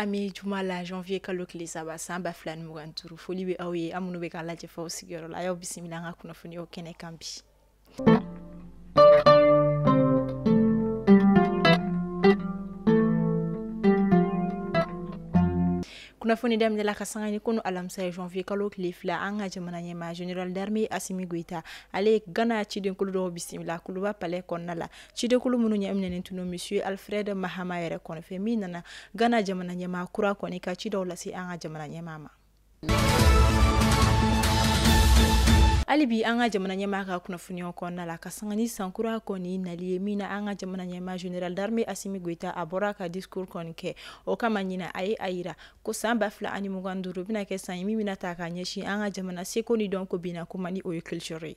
An bɛ juma la, janvier kalo tile 3, san 2025. Foli bɛ aw ye, aw minnu bɛ k'a lajɛ f'aw sigiyɔrɔ la. A y'aw bisimila an ka kunnafoniyaw kɛnɛ kan bi. Kunnafoni daminɛ la ka sanga ni kunu alamisa ye, janvier kalo tile 2, an ka jamana ɲɛmaa général d'armée Assimi Goïta, ale ye Gana cidenkulu dɔw bisimila Kuluba palais kɔnɔna la. Cidenkulu minnu ɲɛminɛnen tun don monsieur Alfred Mahama yɛrɛ kɔni fɛ, min nana Gana jamana ɲɛmaa kura kɔni ka ci dɔw lase an ka jamana ɲɛmaa ma. Hali bi an ka jamana ɲɛmaa ka kunnafoniyaw kɔnɔna la, ka sanga ni sankura kɔni nali ye, min na an ka jamana ɲɛmaa général d'armée Assimi Goïta, a bɔra ka discours kɔni kɛ. O kama ɲina, a ye a yira ko san 2025 bɛna kɛ san ye min bɛna ta ka ɲɛsin an ka jamana seko ni dɔnko binna kuma, ni o ye culture ye.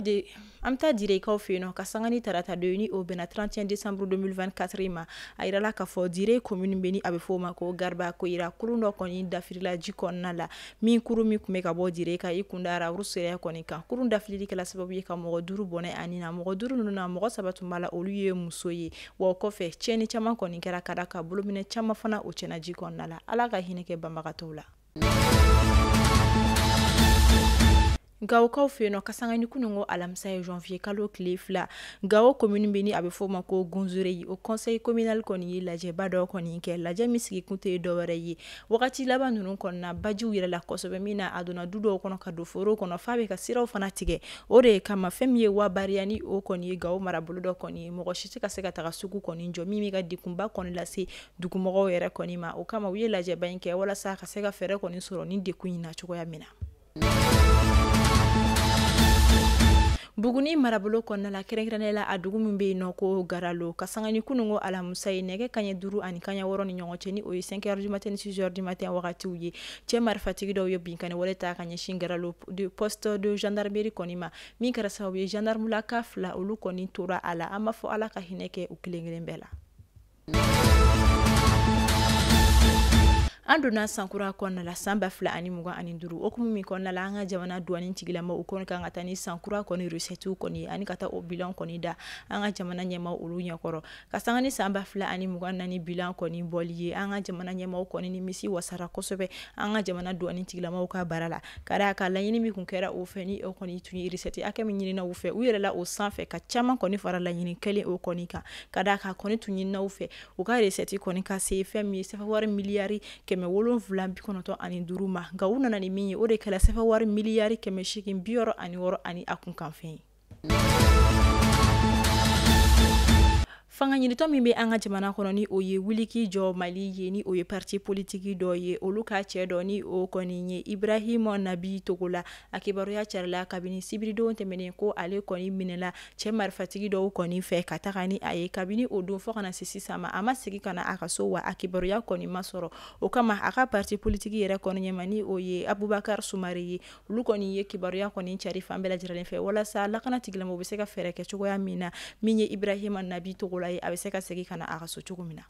De an bɛ taa Direkaw fɛ yen nɔ, ka sanga ni tarata don ni o bɛnna 31 décembre 2024 ma. A yirala k'a fɔ Dire commune bɛ ni a bɛ fɔ o ma ko Garba Koyira, kurun dɔ kɔni dafirila ji kɔnɔna la, min kurun min tun bɛ ka bɔ Dire ka i kunda Rharous yɛrɛ kɔni kan. Kurun dafilili kɛla sababu ye ka mɔgɔ 5 bɔnɛ ani na. Mɔgɔ 5 ninnu na, mɔgɔ 3 tun b'a la, olu ye muso ye. Wa o kɔfɛ, tiɲɛni caman kɔni kɛra, ka da ka bolominɛ caman fana o tiɲɛna ji kɔnɔna la. Ala ka hinɛ kɛ banbagatɔw la. Gawokaw fɛ yen nɔ, ka sanga ni kununko alamisa ye, janvier kalo tile 2, Gawo commune bɛ ni a bɛ fɔ o ma ko Gunzure, o conseil communal kɔni ye lajɛba dɔ kɔni kɛ. Lajɛ min sigi kun tɛ dɔwɛrɛ ye, wagati laban ninnu kɔnɔna, bajiw yɛlɛla kosɛbɛ, min na a donna du dɔw kɔnɔ ka don foro kɔnɔ, f'a bɛ ka siraw fana tigɛ. O de kama, fɛn min ye wabariya ni o kɔni ye Gawo marabolo dɔ kɔni ye, mɔgɔ si tɛ ka se ka taga sugu kɔni jɔ, min bɛ ka degunba kɔni lase dugumɔgɔw yɛrɛ kɔni ma. O kama, u ye lajɛba in kɛ walasa ka se ka fɛɛrɛ kɔni sɔrɔ ni degun in na cogoya min na. Buguni marabolo kɔnɔna la, kɛrɛnkɛrɛnnenya la a dugu min bɛ yen nɔ ko Garalo, ka sanga ni kununko alamisa ye, nɛgɛ kaɲɛ 5 ani kaɲɛ 6 ni ɲɔgɔn cɛ, ni o ye 5 heures du matin ni 6 heures du matin wagatiw ye, cɛ marifatigi dɔw ye binkanni wale ta ka ɲɛsin Garalo de poste de gendarmerie kɔni ma, min kɛra sababu ye gendarmelaka 2 olu kɔni tora a la. An b'a fɔ Ala ka hinɛ kɛ u kelen kelen bɛɛ la. An donna sankura kɔnɔna la, san 2025 o min kɔnɔna la, an ka jamana douane tigilamaw, u kɔni kan ka taa ni sankura kɔni recette kɔni ye, ani ka taa o bilan kɔni da an ka jamana ɲɛmaaw olu ɲɛkɔrɔ. Ka sanga ni san 2024 bilan kɔni bɔli ye, an ka jamana ɲɛmaaw kɔni ni misi wasara kosɛbɛ an ka jamana douane tigilamaw ka baara la, ka d'a kan laɲini min kun kɛra o fɛ, ni o kɔni tun ye recette hakɛ min ɲinina u fɛ, u yɛrɛ la o sanfɛ ka caman kɔni fara laɲini kelen o kɔni kan, ka d'a kan kɔni tun ɲinina u fɛ u ka recette kɔni ka se fɛn min ye sefa wari miliyari 795 ma. Nka u nana ni min ye, o de kɛra sefa wari miliyari 866 ani a kunkanfɛn ye. Fanga ɲinitɔ min bɛ an ka jamana kɔnɔ, ni o ye wuli k'i jɔ Mali ye, ni o ye parti politique dɔ ye, olu ka cɛ dɔ, ni o kɔni ye Ibrahima Nabi Togola, a kibaruya carila kabini sibiridon tɛmɛnen ko ale kɔni minɛla cɛ marifatigi dɔw kɔni fɛ ka taga ni a ye. Kabini o don fo kana se sisan ma, a ma segin ka na a ka so, wa a kibaruya kɔni ma sɔrɔ. O kama, a ka parti politique yɛrɛ kɔni ɲɛma, ni o ye Abubakar Sumare ye, olu kɔni ye kibaruya kɔni cari fan bɛɛ lajɛlen fɛ, walasa lakana tigilamɔgɔw bɛ se ka fɛɛrɛ kɛ cogoya min na, min ye Ibrahima Nabi Togola ye, a bɛ se ka segin ka na a ka so cogo min na.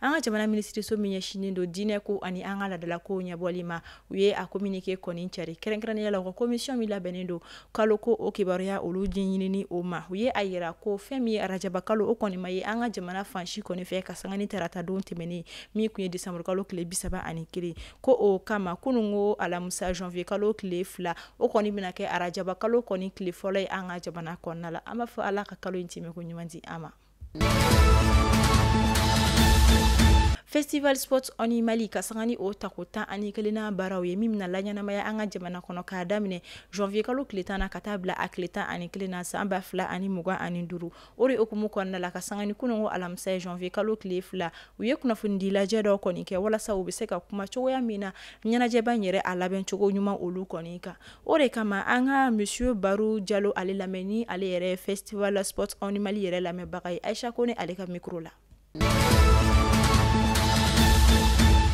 An ka jamana minisiriso min ɲɛsinnen don diinɛ ko ani an ka laadalakow ɲɛbɔli ma, u ye a communiqué kɔni cari, kɛrɛnkɛrɛnnenya la u ka commission min labɛnnen don kalo ko o kibaruya olu ɲɛɲinini o ma. U ye a yira ko fɛn min ye arajaba kalo, o kɔni ma ye an ka jamana fan si kɔni fɛ, ka sanga ni tarata don tɛmɛnen min tun ye décembre kalo tile 31, ko o kama kununko alamisa janvier kalo tile 2, o kɔni bɛna kɛ arajaba kalo kɔni tile fɔlɔ ye an ka jamana kɔnɔna la. An b'a fɔ Ala ka kalo in tɛmɛ ko ɲuman di an ma. Festival Sports on Mali, ka sanga ni o tako 11nan baaraw ye, min bɛna laɲɛnamaya an ka jamana kɔnɔ k'a daminɛ janvier kalo tile 10 na ka taa bila a tile 11 na, san 2025. O de hukumu kɔnɔna la, ka sanga ni kununko alamisa ye, janvier kalo tile 2, u ye kunnafonidi lajɛ dɔ kɔni kɛ, walasa u bɛ se ka kuma cogoya min na ɲɛnajɛba in yɛrɛ a labɛn cogo ɲuman olu kɔni kan. O de kama, an ka monsieur Baru Jalo ale lamɛn, ni ale yɛrɛ Festival Sports on Mali yɛrɛ lamɛnbaga ye, Aïcha Kone ale ka micro la.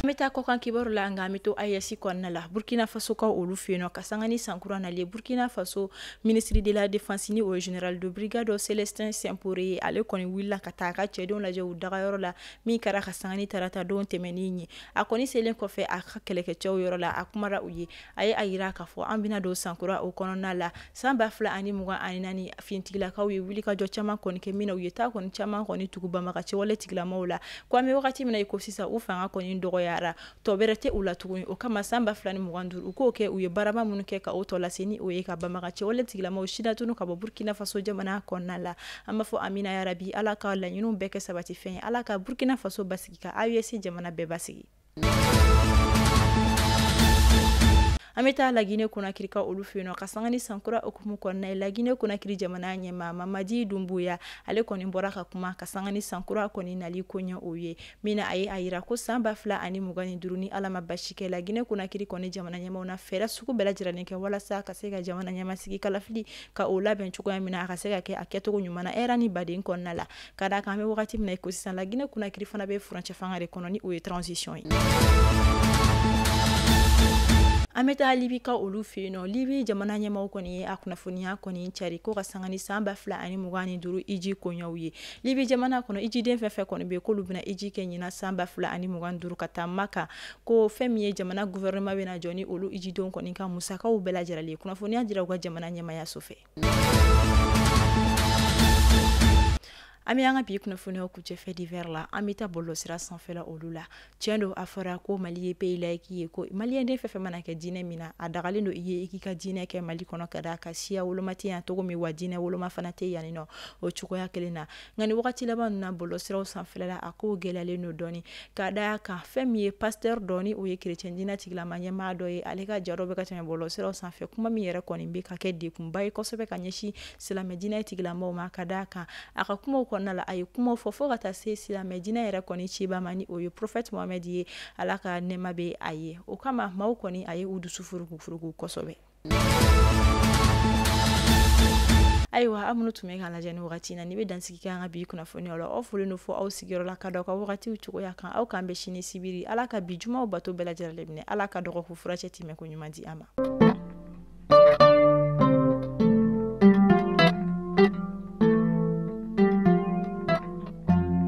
An bɛ taa kɔkan kibaru la, nka an bɛ to AES kɔnɔna la. Burkina Faso kaw olu fɛ yen nɔ, ka sanga ni sankura nalen, Burkina Faso ministre de la Défense, ni o ye général de brigade Célestin Simporé ye, ale kɔni wulila ka taa a ka cɛdenw lajɛ u dagayɔrɔ la, min kɛra ka sanga ni tarata don tɛmɛnen ye. A kɔni selen kɔfɛ a ka kɛlɛkɛcɛw yɔrɔ la, a kumara u ye, a ye a yira k'a fɔ an bɛna don sankura o kɔnɔna la san 2024. Finitigilakaw ye wulikajɔ caman kɔni kɛ min na, u ye taa kɔni caman kɔni tugu Bamakɔ cɛwale tigilamaw la, ko an bɛ wagati min na i ko sisan, u fanga kɔni dɔgɔyara, tɔ bɛrɛ tɛ u la tuguni. O kama, san 2025, u k'o kɛ, u ye baaraba minnu kɛ ka o tɔ lase, ni o ye ka Bamakɔ cɛwale tigilamaw silatunu ka bɔ Burkina Faso jamana kɔnɔna la. An b'a fɔ amina yarabi, Ala ka laɲiniw bɛɛ kɛ sabati fɛn ye, Ala ka Burkina Faso basigi, ka AES jamana bɛɛ basigi. An bɛ taa Laginɛ Konakiri ka olu fɛ yen nɔ, ka sanga ni sankura hukumu kɔnɔna ye. Laginɛ Konakiri jamana ɲɛmaa Mamadi Dumbuya, ale kɔni bɔra ka kuma ka sanga ni sankura kɔni nali koɲɛ o ye min na, a ye a yira ko san 2025, ni Ala ma basi kɛ, Laginɛ Konakiri kɔni jamana ɲɛmaaw na fɛɛrɛ sugu bɛɛ lajɛlen kɛ walasa ka se ka jamana ɲɛmasigi kalafili ka o labɛn cogoya min na, a ka se ka kɛ a kɛcogo ɲuman na, hɛrɛ ni baden kɔnɔna la. Ka d'a kan, an bɛ wagati min na i ko sisan, Laginɛ Konakiri fana bɛ furancɛ fanga de kɔnɔ, ni o ye transition ye. An bɛ taa Libi ka olu fɛ yen nɔ. Libi jamana ɲɛmaaw kɔni ye a kunnafoniya kɔni cari ko ka sanga ni san 2025 iji koɲɛw ye Libi jamana kɔnɔ, ijiden fɛn fɛn kɔni bɛ yen k'olu bɛna iji kɛ ɲinan san 2025 ka taa Maka, ko fɛn min ye jamana gouvernement bɛna jɔ ni olu ijidenw kɔni ka musakaw bɛɛ lajɛlen ye. Kunnafoniya dira u ka jamana ɲɛmayaso fɛ. An bɛ an ka bi kunnafoniyaw kuncɛ fait divers la. An bɛ taa bɔlɔlɔsira sanfɛla olu la. Tiɲɛ don, a fɔra ko Mali ye pays laïque ye, ko maliyɛnden fɛn fɛn mana kɛ diinɛ min na, a dagalen don i ye i k'i ka diinɛ kɛ Mali kɔnɔ, ka d'a kan siya woloma tɛ yan cogo min wa, diinɛ woloma fana tɛ yan nɔ o cogoya kelen na. Nka nin wagati laban ninnu na, bɔlɔlɔsiraw sanfɛla la, a kow gɛlɛyalen don dɔɔni, ka d'a kan fɛn min ye pasteur dɔ, ni o ye chrétien diinɛ tigilama ɲɛmaa dɔ ye, ale ka ja dɔ bɛ ka tɛmɛ bɔlɔlɔsiraw sanfɛ, kuma min yɛrɛ kɔni bɛ ka kɛ degunba ye kosɛbɛ ka ɲɛsin silamɛ diinɛ tigilamaw ma. Ka d'a kan a ka kumaw kɔnɔna la, a ye kumaw fɔ fo ka taa se silamɛ diinɛ yɛrɛ kɔni ciba ma, ni o ye prophète Mohamed ye, Ala ka nɛɛma bɛ a ye. O kama, maaw kɔni a ye u dusu furugu furugu kosɛbɛ. Ayiwa, aw minnu tun bɛ k'a lajɛ ni wagati na, ni bɛ dansigi kɛ an ka bi kunnafoniyaw la. Aw folen don fo aw sigiyɔrɔ la, ka da aw ka wagatiw cogoya kan. Aw k'an bɛ sini sibiri. Ala ka bi jumaw bato bɛɛ lajɛlen minɛ, Ala ka dɔgɔkun furacɛ tɛmɛ ko ɲuman di an ma.